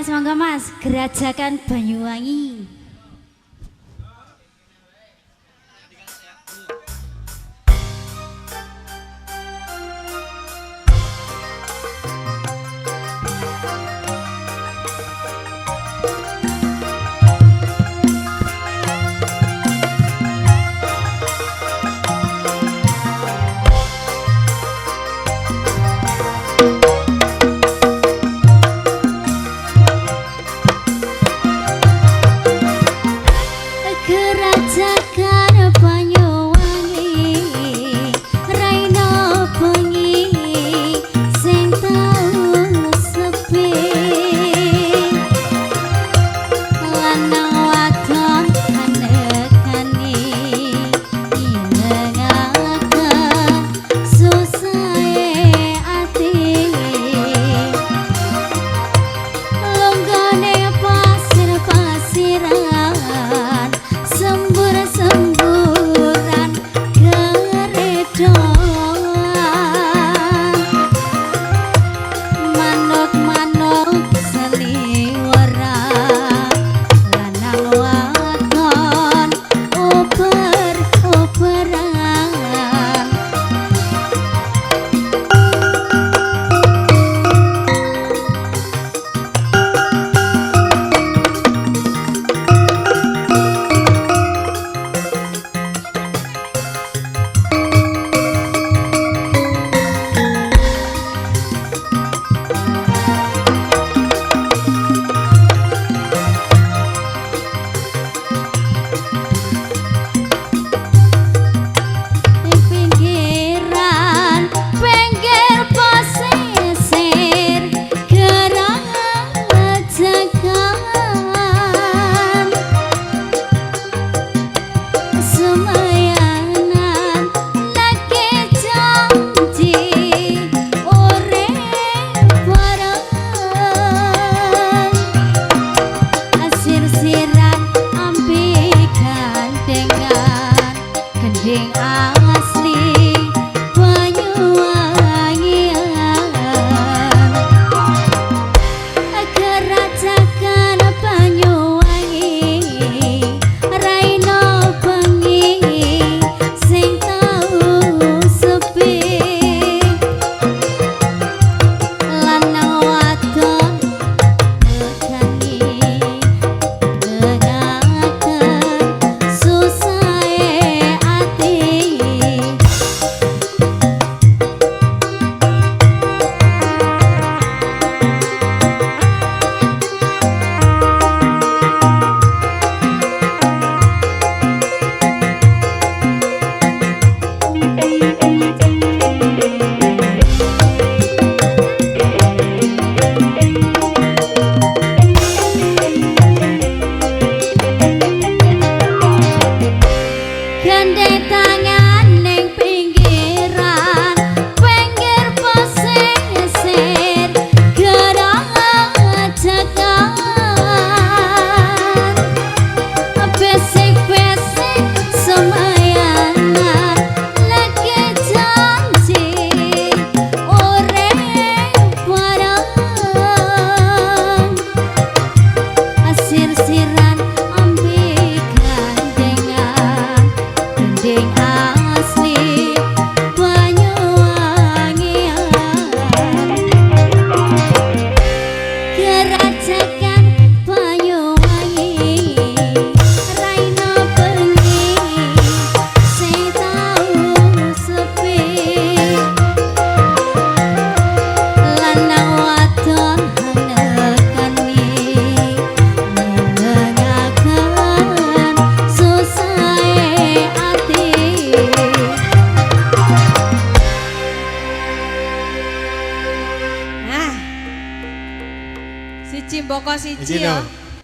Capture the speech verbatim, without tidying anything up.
Mangga Mas, Gerajakan Banyuwangi. Gerajakan Banyuwangi, raino bengi sing tau sepi. Lanang wadon anekani, ilengakan susahe ati. Lunggone pasir-pasiran, sembur-semburan karedoan. Manuk-manuk saliweran, lanang wadon uper-uperan. Pinggiran, pinggir pasisir, Gerajakan. Samayanan nagih janji urip barang. Sir-siran ambikan dengan kending asli Banyuwangian. Gerajakan Banyuwangi, raino bengi sing tau sepi. Lanang wadon anekani, ilengakan susahe ati. Gandeng tangan ning pinggiran, pinggir pasisir, Gerajakan. Bisik-bisik samayanan, nagih janji urip barang. Sir-siran ambikan dengan kending asli Banyuwangian. Gerajakan Banyuwangi, raino bengi sing tau sepi. Lanang wadon anekani, ngilengakan susahe ati. Nah, si Cimboko siji yo.